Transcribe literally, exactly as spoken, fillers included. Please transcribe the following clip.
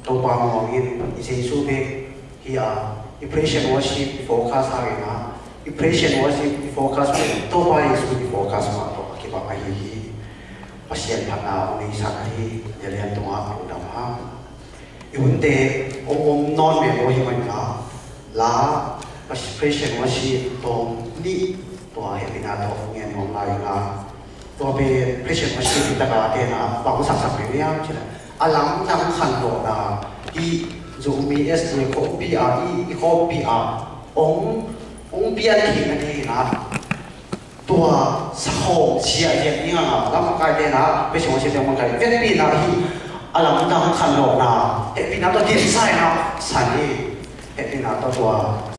Topa muang in i Jesu bek hi a, i praise and worship i focus hangin a, i praise and worship i focus pen Topa Jesu i focus mah tawh a kibang ahi hi. Pasian phatna hong neisak ahi. Lianlian tungah lungdam hang. I hunte hong om nawn mah hi mah in a, la praise and worship tawm nih tua hehpihna tawh hong ngen nuam lai in a, tua pen praise and worship hi taka te na bang saksak mah hiam cih leh, a lamdang khanlawhna i Zomi S D A khawmpi a, i, i khawmpi a hong, hong pian theihna dingin a, tua sakhawm siahziat dingin a lamkai te na praise and worship te hong kai, hehpihna hi. A lamdang khanlawhna, hehpihna tawh dinsa in a, san hi. Hehpihna tawh tua